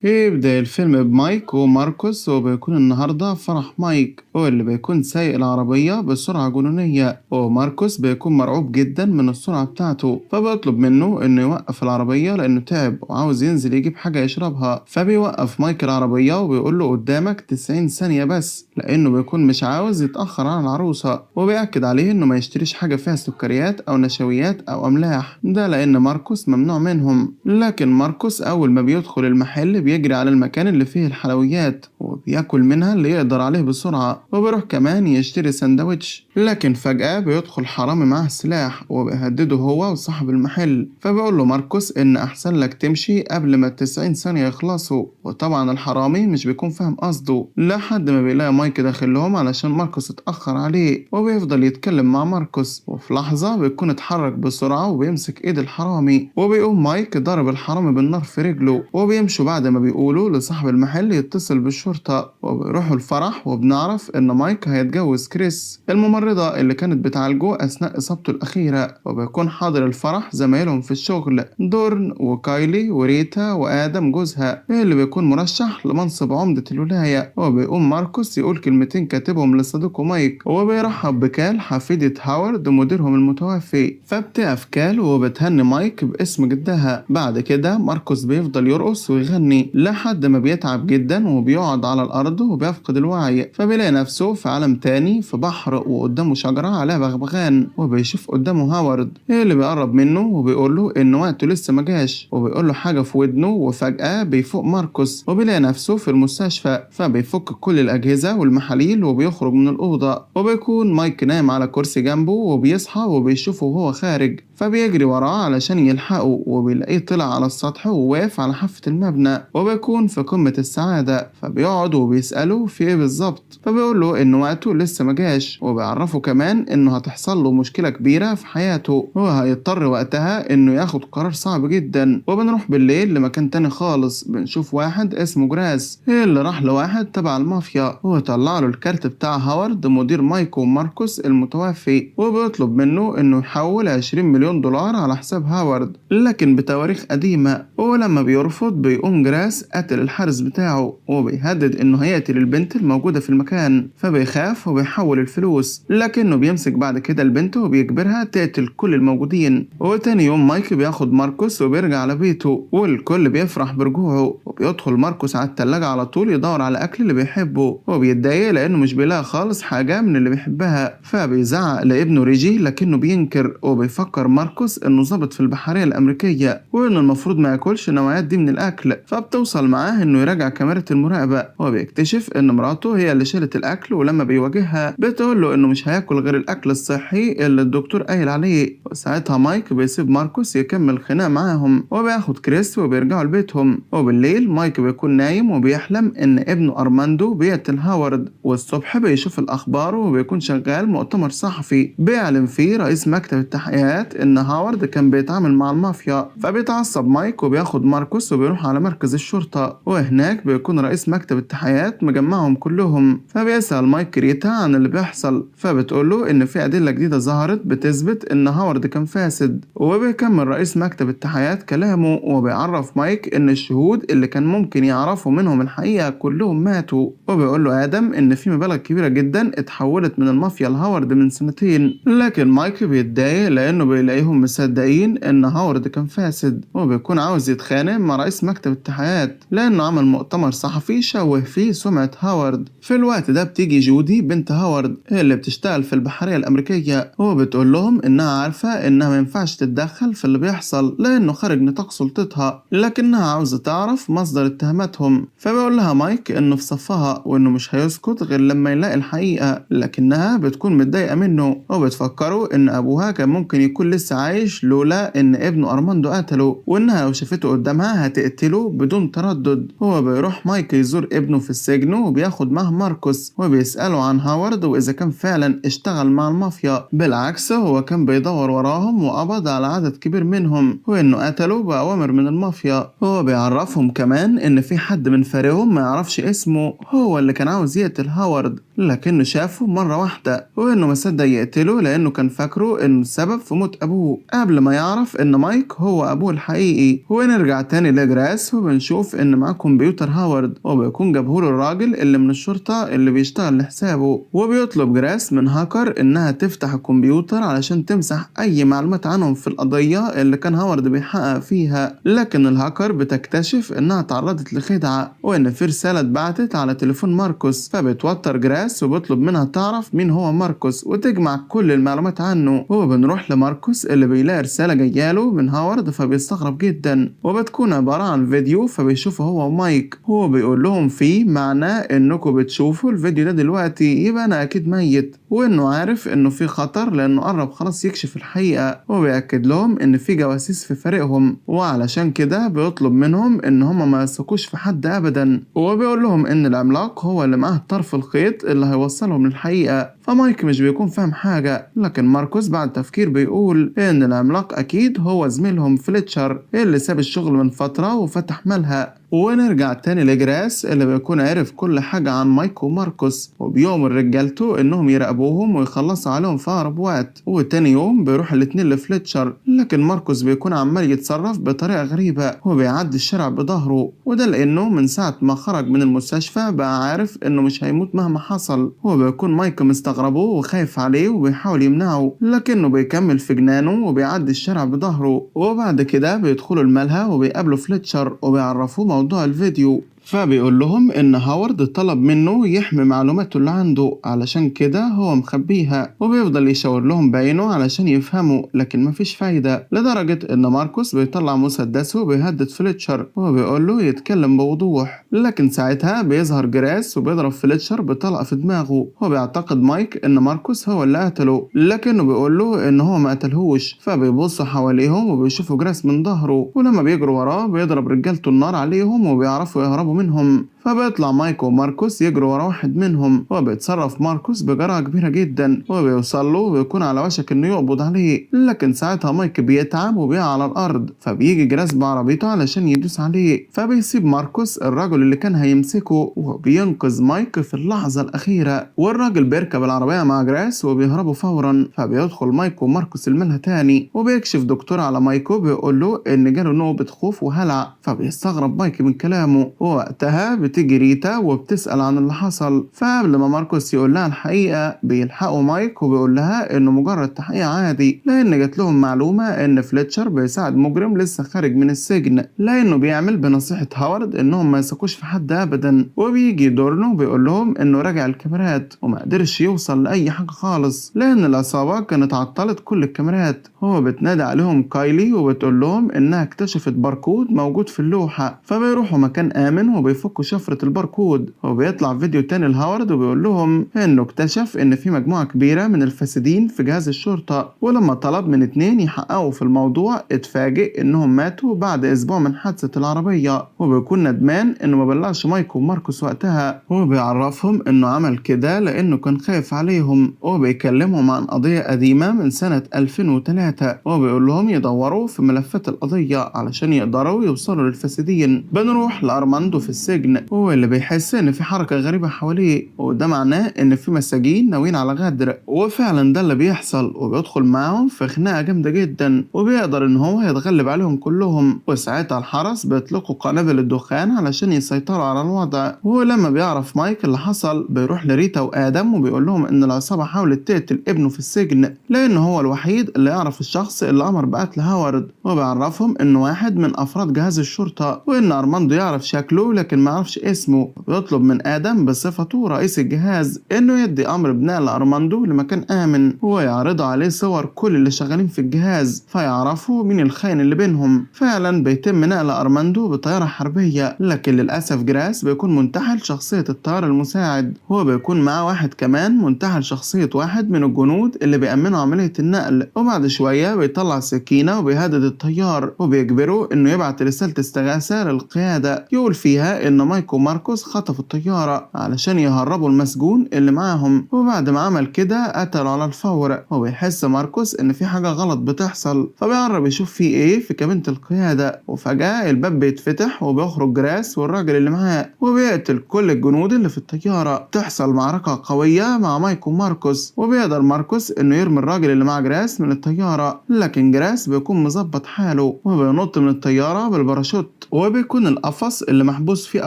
يبدأ الفيلم بمايك وماركوس، وبيكون النهاردة فرح مايك، هو اللي بيكون سايق العربية بسرعة جنونية، وماركوس بيكون مرعوب جدا من السرعة بتاعته، فبيطلب منه إنه يوقف العربية لأنه تعب وعاوز ينزل يجيب حاجة يشربها. فبيوقف مايك العربية وبيقول له قدامك 90 ثانية بس، لأنه بيكون مش عاوز يتأخر عن العروسة، وبيأكد عليه إنه ما يشتريش حاجة فيها سكريات أو نشويات أو أملاح، ده لأن ماركوس ممنوع منهم. لكن ماركوس أول ما بيدخل المحل بيجري على المكان اللي فيه الحلويات وبياكل منها اللي يقدر عليه بسرعة، وبيروح كمان يشتري سندوتش. لكن فجأة بيدخل حرامي معاه سلاح وبيهدده هو وصاحب المحل، فبيقول له ماركوس إن أحسن لك تمشي قبل ما 90 ثانية يخلصوا. وطبعا الحرامي مش بيكون فاهم قصده لحد ما بيلاقي مايك داخل لهم علشان ماركوس اتأخر عليه، وبيفضل يتكلم مع ماركوس، وفي لحظة بيكون اتحرك بسرعة وبيمسك ايد الحرامي، وبيقوم مايك ضرب الحرامي بالنار في رجله، وبيمشوا بعد ما بيقولوا لصاحب المحل يتصل بالشرطة، وبيروحوا الفرح. وبنعرف ان مايك هيتجوز كريس الممرضة اللي كانت بتعالجه اثناء اصابته الاخيرة، وبيكون حاضر الفرح زمايلهم في الشغل دورن وكايلي وريتا وادم جوزها اللي بيكون مرشح لمنصب عمدة الولاية. وبيقوم ماركوس يقول كلمتين كاتبهم لصديقه مايك، وبيرحب بكال حفيدة هاورد مديرهم المتوفي، فبتقف كال وبتهني مايك باسم جدها. بعد كده ماركوس بيفضل يرقص ويغني لحد ما بيتعب جدا وبيقعد على الأرض وبيفقد الوعي، فبيلاقي نفسه في عالم تاني في بحر وقدامه شجرة عليها بغبغان، وبيشوف قدامه هاورد اللي بيقرب منه وبيقول له إن وقته لسه ما جاش، وبيقول له حاجة في ودنه. وفجأة بيفوق ماركوس وبيلاقي نفسه في المستشفى، فبيفك كل الأجهزة والمحاليل وبيخرج من الأوضة، وبيكون مايك نايم على كرسي جنبه، وبيصحى وبيشوفه وهو خارج، فبيجري وراه علشان يلحقه، وبيلاقيه طلع على السطح وواقف على حافة المبنى، وبيكون في قمة السعادة. فبيقعد وبيسأله في ايه بالظبط، فبيقول له ان وقته لسه ما جاش، وبيعرفه كمان انه هتحصل له مشكلة كبيرة في حياته وهيضطر وقتها انه ياخد قرار صعب جدا. وبنروح بالليل لمكان تاني خالص، بنشوف واحد اسمه جراس اللي راح لواحد تبع المافيا وطلع له الكارت بتاع هاورد مدير مايكو وماركوس المتوفي، وبيطلب منه انه يحول 20 مليون دولار على حساب هاورد لكن بتواريخ قديمة. ولما بيرفض بيقوم جراس قتل الحارس بتاعه وبيهدد انه هيقتل البنت الموجودة في المكان، فبيخاف وبيحول الفلوس، لكنه بيمسك بعد كده البنت وبيجبرها تقتل كل الموجودين. وتاني يوم مايك بياخد ماركوس وبيرجع على بيته والكل بيفرح برجوعه، وبيدخل ماركوس على التلاجة على طول يدور على الاكل اللي بيحبه، وبيتضايق لانه مش بيلاقي خالص حاجة من اللي بيحبها، فبيزعق لابنه ريجي لكنه بينكر، وبيفكر ماركوس انه ظابط في البحرية الامريكية وانه المفروض ما ياكلش النوعيات دي من الاكل. فبتوصل معاه انه يراجع كاميرا المراقبة، وبيكتشف ان مراته هي اللي شالت الاكل، ولما بيواجهها بتقول له انه مش هياكل غير الاكل الصحي اللي الدكتور قايل عليه. وساعتها مايك بيسيب ماركوس يكمل خناق معاهم، وبياخد كريس وبيرجعوا لبيتهم. وبالليل مايك بيكون نايم وبيحلم ان ابنه ارماندو بيقتل هاورد، والصبح بيشوف الاخبار وبيكون شغال مؤتمر صحفي بيعلن فيه رئيس مكتب التحقيقات ان هاورد كان بيتعامل مع المافيا. فبيتعصب مايك وبياخد ماركوس وبيروح على مركز الشرطة، وهناك بيكون رئيس مكتب التحقيقات مجمعهم كلهم. فبيسأل مايك ريتا عن اللي بيحصل، فبتقول له ان في أدلة جديدة ظهرت بتثبت ان هاورد كان فاسد. وبيكمل رئيس مكتب التحقيقات كلامه وبيعرف مايك ان الشهود اللي كان ممكن يعرفوا منهم الحقيقة كلهم ماتوا، وبيقول له آدم ان في مبالغ كبيرة جدا اتحولت من المافيا لهاورد من سنتين. لكن مايك بيتضايق لانه بيلاقيهم مصدقين ان هاورد كان فاسد، وبيكون عاوز يتخانق مع رئيس مكتب التحقيقات لانه عمل مؤتمر صحفي شوه فيه سمعة هاورد. في الوقت ده بتيجي جودي بنت هاورد اللي بتشتغل في البحرية الأمريكية، وبتقول لهم إنها عارفة إنها ما ينفعش تتدخل في اللي بيحصل لأنه خارج نطاق سلطتها، لكنها عاوزة تعرف مصدر اتهاماتهم. فبيقول لها مايك إنه في صفها وإنه مش هيسكت غير لما يلاقي الحقيقة، لكنها بتكون متضايقة منه وبتفكره إن أبوها كان ممكن يكون لسه عايش لولا إن ابنه أرماندو قتله، وإنها لو شافته قدامها هتقتله بدون تردد. هو بيروح مايك يزور ابنه في السجن وبياخد معاه ماركوس وبيسأله عن هاورد وإذا كان فعلا اشتغل مع المافيا. بالعكس هو كان بيدور وراهم وقبض على عدد كبير منهم وإنه قتله بأوامر من المافيا. هو بيعرفهم كمان إن في حد من فريقهم ما يعرفش اسمه هو اللي كان عاوز يقتل هاورد، لكنه شافه مرة واحدة وإنه ما صدق يقتله لأنه كان فاكره إنه السبب في موت أبوه. ابوه قبل ما يعرف ان مايك هو ابوه الحقيقي. ونرجع تاني لجراس وبنشوف ان معاه كمبيوتر هاورد، وبيكون جابهوله الراجل اللي من الشرطة اللي بيشتغل لحسابه، وبيطلب جراس من هاكر انها تفتح الكمبيوتر علشان تمسح اي معلومات عنهم في القضية اللي كان هاورد بيحقق فيها. لكن الهاكر بتكتشف انها تعرضت لخدعة وان في رسالة اتبعتت على تليفون ماركوس، فبتوتر جراس وبيطلب منها تعرف مين هو ماركوس وتجمع كل المعلومات عنه. وبنروح لماركوس اللي بيلاقي رسالة جاياله من هاورد فبيستغرب جدا، وبتكون عبارة عن فيديو فبيشوفه هو ومايك، هو بيقول لهم فيه معناه انكم بتشوفوا الفيديو ده دلوقتي يبقى انا اكيد ميت، وانه عارف انه في خطر لانه قرب خلاص يكشف الحقيقة، وبيأكد لهم ان في جواسيس في فريقهم، وعلشان كده بيطلب منهم ان هم ما يثقوش في حد ابدا، وبيقول لهم ان العملاق هو اللي معاه طرف الخيط اللي هيوصلهم للحقيقة. فمايك مش بيكون فاهم حاجة، لكن ماركوس بعد تفكير بيقول ان العملاق اكيد هو زميلهم فليتشر اللي ساب الشغل من فترة وفتح ملهى. ونرجع تاني لجراس اللي بيكون عرف كل حاجة عن مايك وماركوس، وبيؤمر رجالته انهم يراقبوهم ويخلصوا عليهم في اقرب وقت. وتاني يوم بيروح الاتنين لفليتشر، لكن ماركوس بيكون عمال يتصرف بطريقة غريبة وبيعدي الشارع بظهره، وده لانه من ساعة ما خرج من المستشفى بقى عارف انه مش هيموت مهما حصل. وبيكون مايك مستغربه وخايف عليه وبيحاول يمنعه، لكنه بيكمل في جنانه وبيعدي الشارع بظهره. وبعد كده بيدخلوا الملهى وبيقابلوا فليتشر وبيعرفوه موضوع الفيديو، فبيقول لهم ان هاورد طلب منه يحمي معلوماته اللي عنده علشان كده هو مخبيها، وبيفضل يشاور لهم بعينه علشان يفهموا، لكن مفيش فايدة، لدرجة ان ماركوس بيطلع مسدسه وبيهدد فليتشر وبيقول له يتكلم بوضوح. لكن ساعتها بيظهر جراس وبيضرب فليتشر بطلقة في دماغه، وبيعتقد مايك ان ماركوس هو اللي قتله، لكنه بيقول له ان هو ما قتلهوش. فبيبصوا حواليهم وبيشوفوا جراس من ظهره، ولما بيجروا وراه بيضرب رجالته النار عليهم وبيعرفوا يهربوا منهم. فبيطلع مايك وماركوس يجروا ورا واحد منهم، وبيتصرف ماركوس بجرأة كبيرة جدا وبيوصل له وبيكون على وشك انه يقبض عليه، لكن ساعتها مايك بيتعب وبيقع على الارض، فبيجي جراس بعربيته علشان يدوس عليه، فبيسيب ماركوس الرجل اللي كان هيمسكه وبينقذ مايك في اللحظة الأخيرة، والراجل بيركب العربية مع جراس وبيهربوا فورا. فبيدخل مايك وماركوس الملهى تاني، وبيكشف دكتور على مايكو بيقول له ان جاله نوبة خوف وهلع، فبيستغرب مايك من كلامه. ووقتها بتيجي ريتا وبتسأل عن اللي حصل، فقبل ما ماركوس يقول لها الحقيقة بيلحقوا مايك وبيقول لها انه مجرد تحقيق عادي، لان جات لهم معلومة ان فليتشر بيساعد مجرم لسه خارج من السجن، لانه بيعمل بنصيحة هاورد انهم ما يثقوش في حد ابدا. وبيجي دورنو وبيقول لهم انه راجع الكاميرات وما قدرش يوصل لاي حاجة خالص لان العصابة كانت عطلت كل الكاميرات. هو بتنادي عليهم كايلي وبتقول لهم انها اكتشفت باركود موجود في اللوحة، فبيروحوا مكان آمن وبيفكوا شفرة الباركود. وبيطلع فيديو تاني لهاورد وبيقول لهم انه اكتشف ان في مجموعة كبيرة من الفاسدين في جهاز الشرطة، ولما طلب من 2 يحققوا في الموضوع اتفاجئ انهم ماتوا بعد اسبوع من حادثة العربية، وبيكون ندمان انه ما بلغش مايك وماركوس وقتها، وبيعرفهم انه عمل كده لانه كان خايف عليهم، وبيكلمهم عن قضية قديمة من سنة 2003، وبيقول لهم يدوروا في ملفات القضية علشان يقدروا يوصلوا للفاسدين. بنروح لأرماندو في السجن، هو اللي بيحس ان في حركة غريبة حواليه، وده معناه ان في مساجين ناويين على غدر، وفعلا ده اللي بيحصل، وبيدخل معاهم في خناقة جامدة جدا، وبيقدر ان هو يتغلب عليهم كلهم. وساعتها الحرس بيطلقوا قنابل الدخان علشان يسيطروا على الوضع. ولما بيعرف مايك اللي حصل بيروح لريتا وآدم وبيقول لهم ان العصابة حاولت تقتل ابنه في السجن، لأنه هو الوحيد اللي يعرف الشخص اللي أمر بقتل هاورد، وبيعرفهم انه واحد من افراد جهاز الشرطة، وان أرماندو يعرف شكله لكن ما يعرفش اسمه. بيطلب من آدم بصفته رئيس الجهاز انه يدي امر بنقل أرماندو لمكان آمن، ويعرض عليه صور كل اللي شغالين في الجهاز فيعرفوا مين الخاين اللي بينهم. فعلا بيتم نقل أرماندو بطيارة حربية، لكن للأسف جراس بيكون منتحل شخصية الطيار المساعد، هو بيكون معاه واحد كمان منتحل شخصية واحد من الجنود اللي بيأمنوا عملية النقل. وبعد شوية بيطلع سكينة وبيهدد الطيار وبيجبره انه يبعت رسالة استغاثة للقيادة يقول فيها فيها إن مايك وماركوس خطفوا الطيارة علشان يهربوا المسجون اللي معاهم، وبعد ما عمل كده قتلوا على الفور. وبيحس ماركوس إن في حاجة غلط بتحصل، فبيقرب يشوف في إيه في كابينة القيادة، وفجأة الباب بيتفتح وبيخرج جراس والراجل اللي معاه وبيقتل كل الجنود اللي في الطيارة. تحصل معركة قوية مع مايك وماركوس، وبيقدر ماركوس إنه يرمي الراجل اللي مع جراس من الطيارة، لكن جراس بيكون مظبط حاله وبينط من الطيارة بالباراشوت، وبيكون القفص اللي محبوس فيه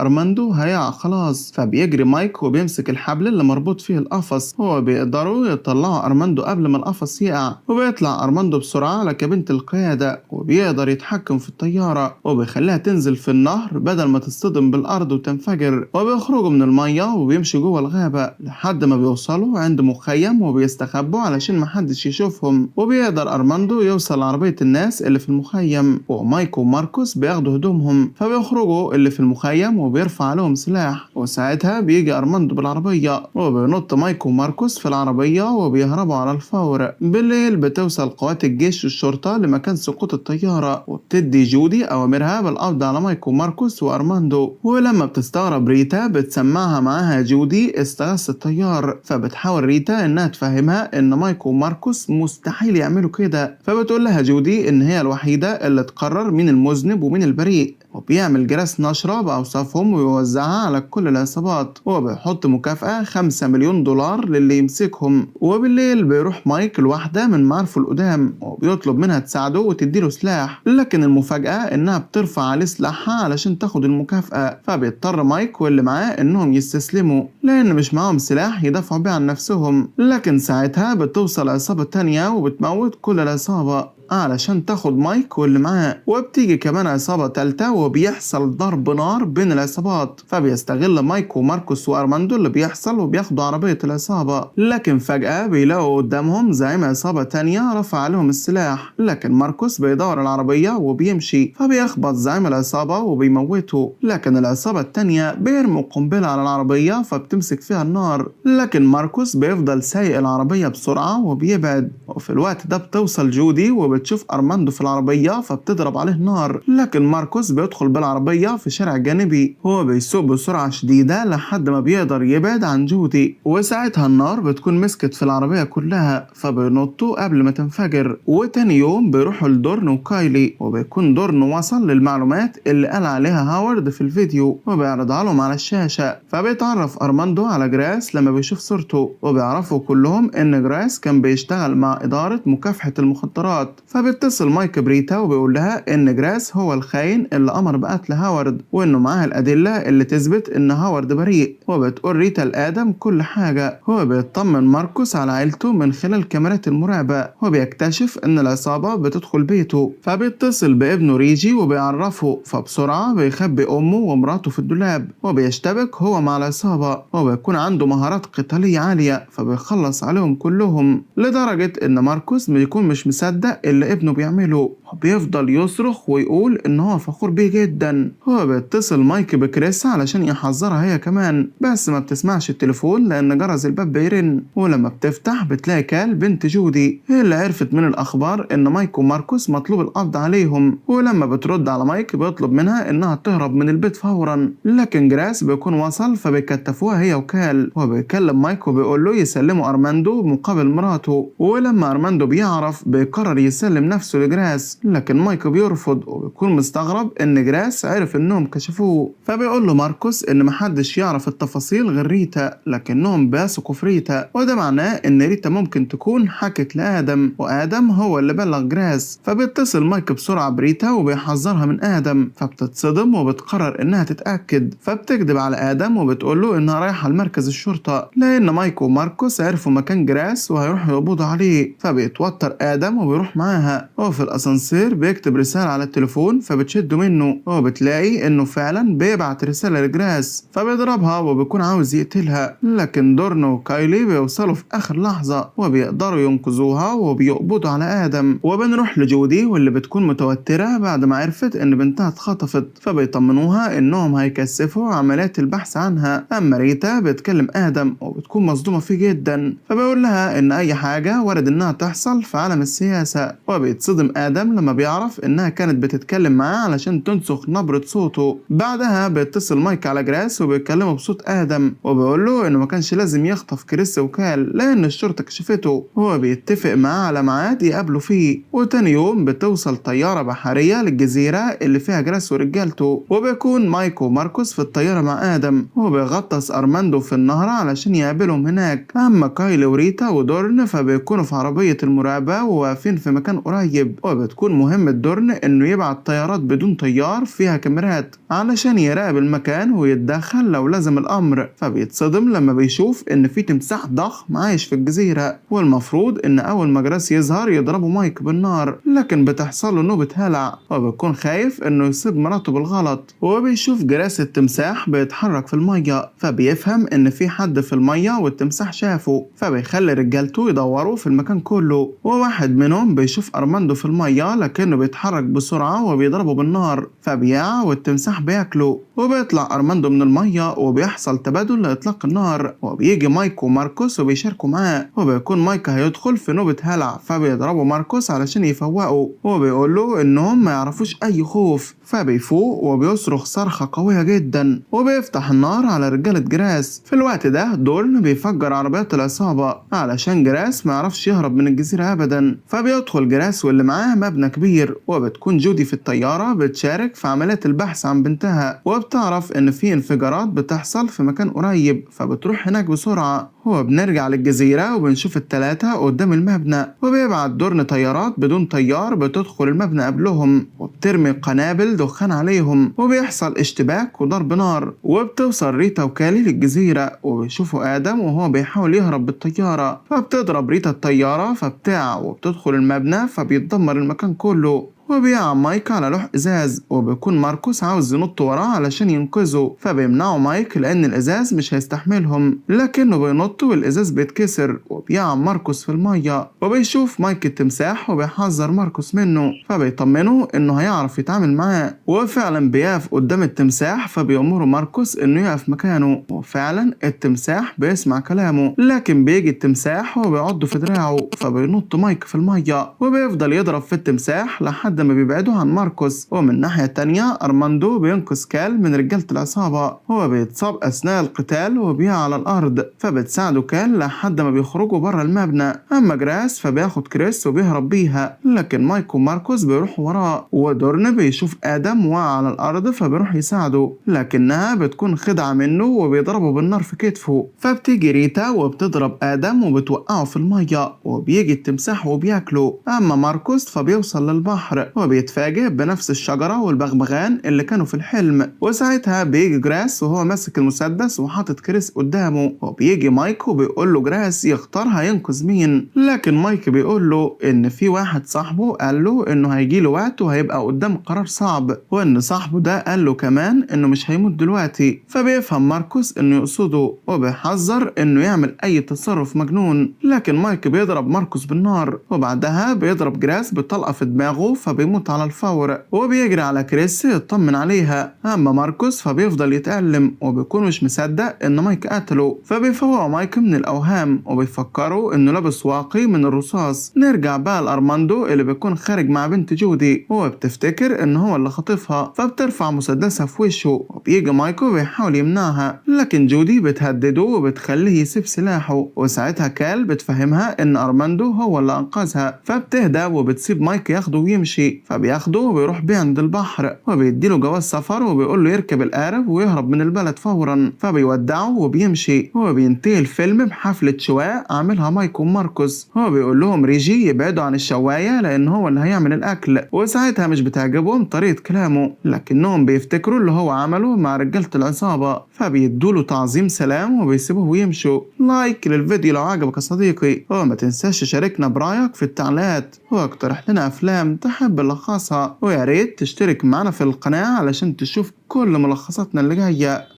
أرماندو هيقع خلاص. فبيجري مايك وبيمسك الحبل اللي مربوط فيه القفص، وبيقدروا يطلعوا أرماندو قبل ما القفص يقع. وبيطلع أرماندو بسرعة على كابينة القيادة وبيقدر يتحكم في الطيارة وبيخليها تنزل في النهر بدل ما تصطدم بالأرض وتنفجر. وبيخرجوا من المية وبيمشوا جوه الغابة لحد ما بيوصلوا عند مخيم وبيستخبوا علشان محدش يشوفهم. وبيقدر أرماندو يوصل لعربية الناس اللي في المخيم، ومايك وماركوس بياخدوا هدومهم، فبيخرجوا اللي في المخيم وبيرفع عليهم سلاح. وساعتها بيجي أرماندو بالعربية وبينط مايك وماركوس في العربية وبيهربوا على الفور. بالليل بتوصل قوات الجيش والشرطة لمكان سقوط الطيارة، وبتدي جودي أوامرها بالقبض على مايك وماركوس وأرماندو. ولما بتستغرب ريتا بتسمعها معاها جودي استغاثة الطيار، فبتحاول ريتا إنها تفهمها إن مايك وماركوس مستحيل يعملوا كده، فبتقول لها جودي إن هي الوحيدة اللي تقرر مين المذنب ومين البريء. وبيعمل جراس نشرة بأوصافهم ويوزعها على كل العصابات، وبيحط مكافأة 5 مليون دولار للي يمسكهم. وبالليل بيروح مايك لواحدة من معارفه القدام وبيطلب منها تساعده وتديله سلاح، لكن المفاجأة إنها بترفع عليه سلاحها علشان تاخد المكافأة. فبيضطر مايك واللي معاه إنهم يستسلموا لأن مش معاهم سلاح يدافعوا بيه عن نفسهم. لكن ساعتها بتوصل عصابة تانية وبتموت كل العصابة علشان تاخد مايك واللي معاه. وبتيجي كمان عصابة تالتة وبيحصل ضرب نار بين العصابات، فبيستغل مايك وماركوس وأرماندو اللي بيحصل وبياخدوا عربية العصابة. لكن فجأة بيلاقوا قدامهم زعيم عصابة تانية رفع عليهم السلاح، لكن ماركوس بيدور العربية وبيمشي، فبيخبط زعيم العصابة وبيموته. لكن العصابة التانية بيرموا قنبلة على العربية فبتمسك فيها النار، لكن ماركوس بيفضل سايق العربية بسرعة وبيبعد. وفي الوقت ده بتوصل جودي وبتشوف أرماندو في العربية فبتضرب عليه نار، لكن ماركوس بيدخل بالعربية في شارع جانبي، هو بيسوق بسرعة شديدة لحد ما بيقدر يبعد عن جودي، وساعتها النار بتكون مسكت في العربية كلها فبينطوا قبل ما تنفجر. وتاني يوم بيروحوا لدورن وكايلي، وبيكون دورن وصل للمعلومات اللي قال عليها هاورد في الفيديو وبيعرضها لهم على الشاشة. فبيتعرف أرماندو على جراس لما بيشوف صورته، وبيعرفوا كلهم إن جراس كان بيشتغل مع إدارة مكافحة المخدرات. فبيتصل مايك بريتا وبيقول لها إن جراس هو الخاين اللي أمر بقتل هاورد، وإنه معاه الأدلة اللي تثبت إن هاورد بريء. وبتقول ريتا لآدم كل حاجة. هو بيطمن ماركوس على عيلته من خلال كاميرات المراقبة، وبيكتشف إن العصابة بتدخل بيته، فبيتصل بابنه ريجي وبيعرفه، فبسرعة بيخبي أمه ومراته في الدولاب، وبيشتبك هو مع العصابة، وبيكون عنده مهارات قتالية عالية فبيخلص عليهم كلهم، لدرجة إن ماركوس بيكون مش مصدق اللي ابنه بيعمله، وبيفضل يصرخ ويقول إن هو فخور بيه جدا. هو بيتصل مايك بكريس علشان يحذرها هي كمان، بس ما بتسمعش التليفون لأن جرس الباب بيرن، ولما بتفتح بتلاقي كال بنت جودي هي اللي عرفت من الأخبار إن مايك وماركوس مطلوب القبض عليهم. ولما بترد على مايك بيطلب منها إنها تهرب من البيت فورا، لكن جراس بيكون وصل فبيكتفوها هي وكال، وبيكلم مايك وبيقول له يسلموا أرماندو مقابل مراته. ولما أرماندو بيعرف بيقرر يسلم نفسه لجراس، لكن مايك بيرفض وبيكون مستغرب إن جراس عرف إنهم كشفوه. فبيقول له ماركوس إن محدش يعرف التفاصيل غير ريتا، لكنهم بيثقوا في ريتا، وده معناه إن ريتا ممكن تكون حكت لآدم، وآدم هو اللي بلغ جراس. فبيتصل مايك بسرعة بريتا وبيحذرها من آدم، فبتتصدم وبتقرر إنها تتأكد، فبتكذب على آدم وبتقول له إنها رايحة لمركز الشرطة لأن مايك وماركوس عرفوا مكان جراس وهيروحوا يقبضوا عليه. فبيتوتر آدم وبيروح معاها، وفي الأسانسير بيكتب رسالة على التليفون فبتشده منه، وبتلاقي إنه فعلا بيبعت رسالة لجراس، فبيضربها وبيكون عاوز يقتلها، لكن دورن وكايلي بيوصلوا في آخر لحظة وبيقدروا ينقذوها وبيقبضوا على آدم. وبنروح لجودي واللي بتكون متوترة بعد ما عرفت إن بنتها اتخطفت، فبيطمنوها إنهم هيكثفوا عمليات البحث عنها. أما ريتا بتكلم آدم وبتكون مصدومة فيه جدا، فبيقول لها إن أي حاجة وارد إنها تحصل في عالم السياسة، وبيتصدم آدم لما بيعرف إنها كانت بتتكلم معاه علشان تنسخ نبرة صوته. بعدها بيتصل مايك على جراس وبيتكلموا بصوت آدم وبيقول له إنه ما كانش لازم يخطف كريس وكال لأن الشرطة كشفته، وهو بيتفق معاه على ميعاد يقابله فيه. وتاني يوم بتوصل طيارة بحرية للجزيرة اللي فيها جراس ورجالته، وبيكون مايك وماركوس في الطيارة مع آدم، وبيغطس أرماندو في النهر علشان يقابلهم هناك. أما كايلي وريتا ودورن فبيكونوا في عربية المراقبة وواقفين في مكان قريب، وبتكون مهمة دورن إنه يبعت طيارات بدون طيار فيها كاميرات علشان يراقب المكان ويتدخل لو لزم الأمر. فبيتصدم لما بيشوف إن في تمساح ضخم عايش في الجزيرة، والمفروض إن أول ما جراس يظهر يضربه مايك بالنار، لكن بتحصل له نوبة هلع وبيكون خايف إنه يصيب مراته بالغلط. وبيشوف جراس التمساح بيتحرك في المية، فبيفهم إن في حد في المية والتمساح شافه، فبيخلي رجالته يدوروا في المكان كله. وواحد منهم بيشوف أرماندو في المية لكنه بيتحرك بسرعة وبيضربه بالنار فبيقع والتمساح بياكله. وبيطلع أرماندو من المية وبيحصل تبادل لإطلاق النار، وبيجي مايك وماركوس وبيشاركوا معاه، وبيكون مايك هيدخل في نوبة هلع فبيضربوا ماركوس علشان يفوقه، وبيقول له إنهم ما يعرفوش أي خوف، فبيفوق وبيصرخ صرخة قوية جدا وبيفتح النار على رجالة جراس. في الوقت ده دورن بيفجر عربيات العصابة علشان جراس ما يعرفش يهرب من الجزيرة أبدا. فبيدخل جراس واللي معاه مبنى كبير، وبتكون جودي في الطيارة بتشارك في عملية البحث عن بنتها، وبتعرف إن في انفجارات بتحصل في مكان قريب فبتروح هناك بسرعة. وبنرجع للجزيرة وبنشوف التلاتة قدام المبنى، وبيبعت دورن طيارات بدون طيار بتدخل المبنى قبلهم وبترمي قنابل دخان عليهم، وبيحصل اشتباك وضرب نار. وبتوصل ريتا وكالي للجزيرة وبيشوفوا آدم وهو بيحاول يهرب بالطيارة، فبتضرب ريتا الطيارة فبتقع وبتدخل المبنى فبيتدمر المكان كله. وبيقع مايك على لوح ازاز، وبيكون ماركوس عاوز ينط وراه علشان ينقذه، فبيمنعه مايك لان الازاز مش هيستحملهم، لكنه بينط والازاز بيتكسر وبيقع ماركوس في المية. وبيشوف مايك التمساح وبيحذر ماركوس منه، فبيطمنه انه هيعرف يتعامل معاه، وفعلا بيقف قدام التمساح فبيأمره ماركوس انه يقف مكانه، وفعلا التمساح بيسمع كلامه، لكن بيجي التمساح وبيعضه في دراعه فبينط مايك في المية وبيفضل يضرب في التمساح لحد ما بيبعدوا عن ماركوس. ومن الناحية التانية أرماندو بينقذ كال من رجالة العصابة، هو بيتصاب أثناء القتال وبيقع على الأرض، فبتساعده كال لحد ما بيخرجوا بره المبنى. أما جراس فبياخد كريس وبيهرب بيها، لكن مايك وماركوس بيروحوا وراه، ودورن بيشوف آدم وقع على الأرض فبيروح يساعده، لكنها بتكون خدعة منه وبيضربه بالنار في كتفه. فبتيجي ريتا وبتضرب آدم وبتوقعه في المية، وبيجي التمساح وبياكله. أما ماركوس فبيوصل للبحر وبيتفاجئ بنفس الشجرة والبغبغان اللي كانوا في الحلم، وساعتها بيجي جراس وهو ماسك المسدس وحاطط كريس قدامه، وبيجي مايك وبيقول له جراس يختار هينقذ مين، لكن مايك بيقول له إن في واحد صاحبه قال له إنه هيجي له وقت وهيبقى قدام قرار صعب، وإن صاحبه ده قال له كمان إنه مش هيموت دلوقتي. فبيفهم ماركوس إنه يقصده وبيحذر إنه يعمل أي تصرف مجنون، لكن مايك بيضرب ماركوس بالنار، وبعدها بيضرب جراس بطلقة في دماغه فبيموت على الفور، وبيجري على كريس يطمن عليها. أما ماركوس فبيفضل يتألم وبيكون مش مصدق إن مايك قتله، فبيفوقوا مايك من الأوهام وبيفكروا إنه لابس واقي من الرصاص. نرجع بقى لأرماندو اللي بيكون خارج مع بنت جودي، وبتفتكر إن هو اللي خاطفها فبترفع مسدسها في وشه، وبيجي مايك وبيحاول يمنعها، لكن جودي بتهدده وبتخليه يسيب سلاحه، وساعتها كال بتفهمها إن أرماندو هو اللي أنقذها، فبتهدى وبتسيب مايك ياخده ويمشي. فبياخده وبيروح بيه عند البحر وبيديله جواز سفر وبيقول له يركب القارب ويهرب من البلد فورا، فبيودعه وبيمشي. وبينتهي الفيلم بحفلة شواء عاملها مايك وماركوس، هو بيقول لهم ريجي يبعدوا عن الشواية لأن هو اللي هيعمل الأكل، وساعتها مش بتعجبهم طريقة كلامه، لكنهم بيفتكروا اللي هو عمله مع رجالة العصابة، فبيدوله تعظيم سلام وبيسيبوه ويمشوا. like للفيديو لو عجبك يا صديقي، وما تنساش تشاركنا برأيك في التعليقات، واقترح لنا أفلام تحب نلخصها، ويا ريت تشترك معنا في القناة علشان تشوف كل ملخصاتنا اللي جاية.